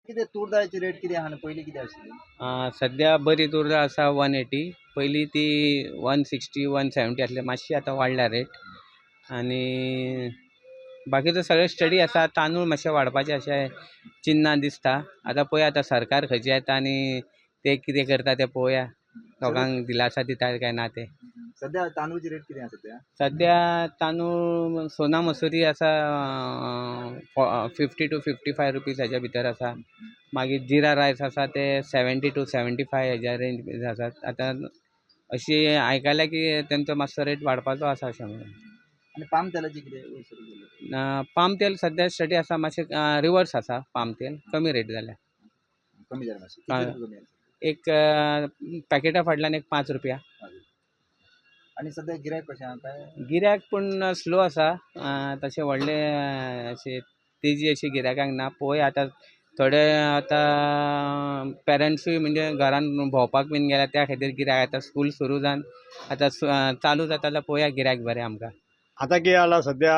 कितें तूर दाळची रेट कितें आहा आनी पयलीं कितें आशिल्ली? सद्या बरी तूर दाळ आसा 180. पयलीं ती 160, 170 आसली. मातशी आतां वाडल्या रेट आनी बाकीचो सगळें स्टडी आसा. तांदूळ मातशे वाडपाचे अशें चिन्नां दिसता. आतां पळोवया, आतां सरकार खंयचें येता आनी ते कितें करता तें पळोवया, लोकांक दिलासा दिता काय ना ते. सध्या तांदूळची रेट कितें आसा सध्या? सद्या तांदूळ सोना मसुरी आसा 50 to 55 rupees हाज्या भितर आसा. मागीर जिरा रायस आसा ते 70 टू 75 हेज्या रेंज आसात. आतां अशी आयकल्या की तेंचो मातसो रेट वाडपाचो आसा अशें म्हणून. आनी पाम तेलाची कितें सुरू केली? पाम तेल सद्या स्टडी आसा. मातशें रिवर्स आसा. पाम तेल कमी रेट जाल्या. कमी जालें मातशें? कितले रुपया कमी जालें? एक पॅकेटा फाटल्यान एक 5 रुपया. आनी सध्या गिरायक कशें आहा काय? गिऱ्याक पूण स्लो आसा. तशें व्हडलें अशें तेजी अशी गिऱ्याकांक ना. पळोवया आतां, थोडे आतां पेरंट्सूय म्हणजे घरान भोंवपाक बीन गेल्या, त्या खातीर गिऱ्याक आतां स्कूल सुरू जावन आतां चालू जाता जाल्यार पळोवया गिऱ्याक बरें आमकां. आतां कितें जालां, सद्या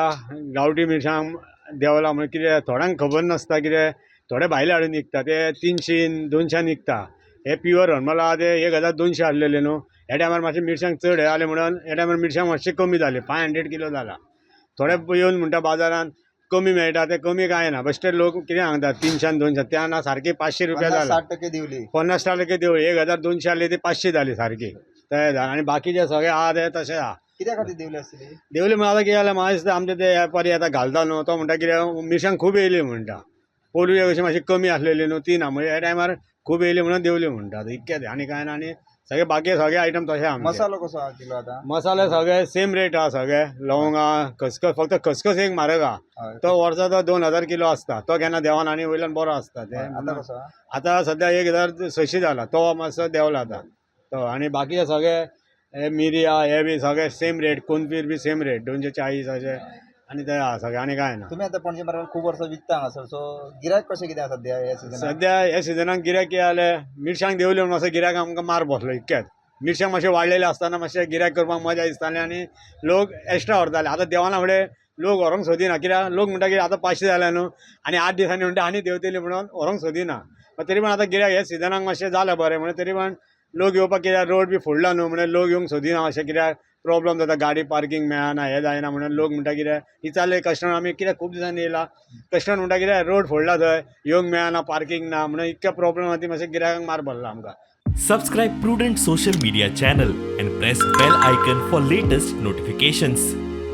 गांवठी मिरसांग देंवला म्हणून कितें थोड्यांक खबर नासता. कितें थोडे भायले हाडून विकता, ते 300, 200 विकता. हे प्युअर हरमल आहा ते 1200 आहलेले न्हू. ह्या टायमार मातशें मिरसांग चड हें जालें म्हणून ह्या टायमार मिरसांग मातशें कमी जालें, 500 किलो जाला. थोडे येवन म्हणटा बाजारान कमी मेळटा. ते कमी कांय ना. बेश्टे लोक कितें सांगता 300, 200. त्या ना, सारकी 500 रुपया 50 जाला. 60% देंवली. 50% देंवली. 1200 आहली ती 500 जाली सारकी. ते जालें आनी बाकीचे सगळे आहा ते तशें आहा. कित्या खातीर देंवली आसतली? देंवली म्हणून आतां कितें जालें, म्हाका दिसता आमचे ते वेपारी आतां घालता न्हू, तो म्हणटा कितें मिरसांग खूब येयली म्हणटा. पोरवी कशी मातशी कमी आसलेली न्हू, ती ना. म्हणजे ह्या टायमार खूब येयली म्हणून देंवली म्हणटा. आतां इतकें तें, आनी कांय ना. आनी सगळे बाकी सगळे आयटम तशे आमचे. मसालो कसो आहा किलो आतां? मसाले सगळे सेम रेट आहा सगळे. लवंगां, खसखस. फक्त खसखस एक म्हारग आहा. तो वर्सा तो 2000 किलो आसता. तो केन्ना देंवना आनी वयल्यान बरो आसता ते. आतां कसो आहा? आतां सद्या 1600 जाला. तो मातसो देंवला आतां तो. आनी बाकीचे सगळे हे मिरया हे बी सगळे सेम रेट. कोथमीर बी सेम रेट, 240 अशें. आनी ते आहा सगळे, आनी कांय ना. तुमी आतां पणजे मार्केटात खूब वर्सां विकता हांगासर, सो गिरायक कशें कितें आहा सद्या ह्या सिजनाक? सद्या ह्या सिजनाक गिरायक कितें जालें, मिरसांग देंवली म्हणून मातसो गिरायक आमकां मार बसलो, इतकेंच. मिरसांग मातशें वाडलेलें आसतना मातशें गिरायक करपाक मजा दिसतालें आनी लोक एक्स्ट्रा व्हरताले. आतां देंवना फुडें लोक व्हरूंक सोदिना. कित्याक लोक म्हणटा की आतां 500 जाल्या न्हू आनी 8 दिसांनी म्हणटा आनी देंवतली म्हणून व्हरूंक सोदिना. तरी पण आतां गिरायक ह्या सिजनाक मातशें जालें बरें म्हणून तरी पण लोक येवपाक, कित्याक रोड बी फोडला न्हू म्हणून लोक येवंक सोदिना अशें. कित्याक प्रॉब्लम जाता, गाडी पार्कींग मेळना, हें जायना म्हणून लोक म्हणटा कितें विचारले कस्टमर आमी, कित्याक खूब दिसांनी येयला. कस्टमर म्हणटा कितें रोड फोडला, थंय येवंक मेळना, पार्कींग ना म्हणून इतके प्रॉब्लम आहा ती मातशें गिरायकांक मार पडला आमकां. Subscribe Prudent Social Media channel and press bell icon for latest notifications.